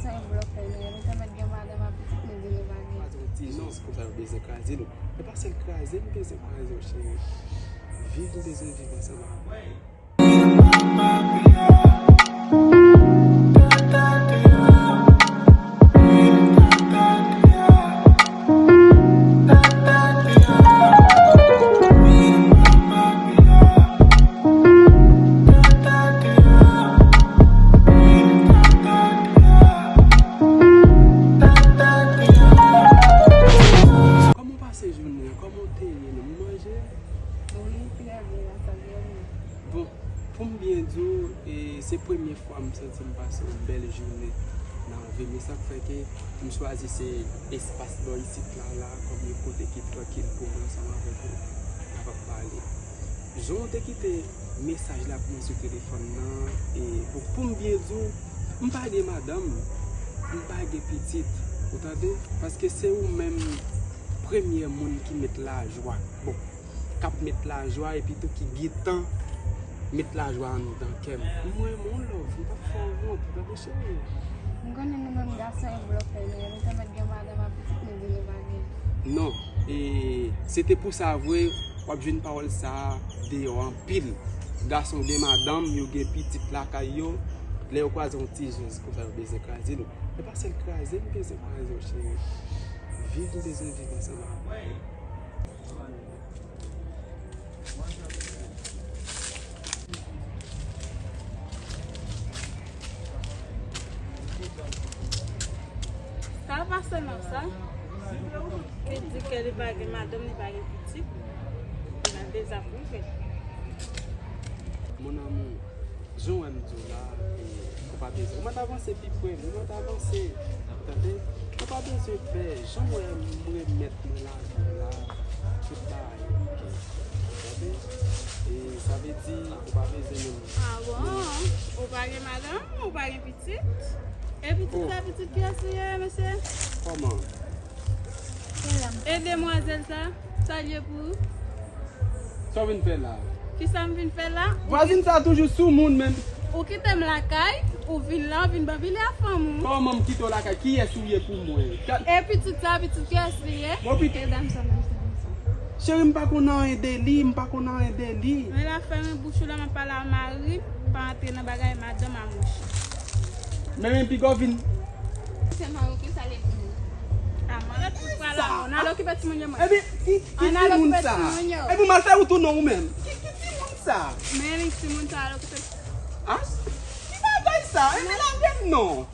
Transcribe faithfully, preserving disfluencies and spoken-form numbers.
Sa yon blòf fè nou ye, nou te mèt gen madanm ak pitit, nou di nou pa gen. Kraze yon ti non, se konsa yo bezwen kraze nou. E pa sèl kraze m bezwen kraze w, cheri. Viv m bezwen viv ansanm avè w. Kòman w pase jounen an? Kòman w te ye menm? Ou manje? Wi, trè byen, la, sa trè byen. Bon, pou m byen di w, e, se premye fwa m santi m pase yon bèl jounen nan vi m. E sa k fè ke m chwazi se espas bò isit la, la, kòm yon kote ki trankil pou mwen ansanm avèk ou kapab pale. Jan w te kite mesaj la pou mwen sou telefòn nan, e, bon, pou m byen di w, m pa gen madanm, m pa gen pitit, ou tande? Paske se ou menm premye moun ki met lajwa. Bon, k ap met lajwa epi tou ki gentan met lajwa anndan kè m. Mwen renmen w love, m p ap fè w wont, tande cheri. M konnen nou menm gason e blòfè nou ye, nou te mèt gen madanm ak pitit, nou di nou pa gen. Non, e se te pou sa vre, w ap jwenn pawòl sa a deyò anpil. Gason gen madanm, yo gen pitit lakay yo, lè yo kwaze yon ti jèns konsa yo bezwen kraze nou. E pa sèl kraze m bezwen kraze w cheri. Viv m bezwen viv ansanm avè w. Sa pase nan sa? Li di ke li pa gen madanm, li pa gen pitit. Li pa dezapwouve. Mon amour, jan w wè m di w la, e, ou pa bezwen. Ou mèt avanse pi pre m, ou mèt avanse. Tande? Ou pa bezwen pè. Jan w wè m remèt mwen lajan la, tout bagay oke. Tande? E sa vle di, ou pa bezwen menm. Ah bon? Ou pa gen madanm, ou pa gen pitit? E pitit sa, pitit kiyès li ye, mesye? Kòman? E demwazèl sa, sa l ye pou ou? Sa w vin fè la? Kisa m vin fè la? Vwazin sa toujou sou moun, men. Ou kite m lakay, ou vin la, ou vin banbile ak fanm ou. Kòman m kite w lakay? Kiyès ou ye pou mwen? E pitit sa, pitit kiyès li ye? Bon, pitit. E dam sa, dam sa, dam sa. Cheri, m pa konn anyen de li, m pa konn anyen de li. Men la fèmen bouch ou la, m ap pale a mari m, pa antre nan bagay madanm a mouche. Men, men, piga w vin. Se mari w ki sa l ye pou nou. A, mwen ret pou pale a mwen. N al okipe timoun yo, mwen. Epi, ki, ki timoun sa? Epi, m al fè wout ou non ou menm. Ki, ki timoun sa? Men, men, timoun sa, al okipe. A? Ki bagay sa? Epi, lage m non.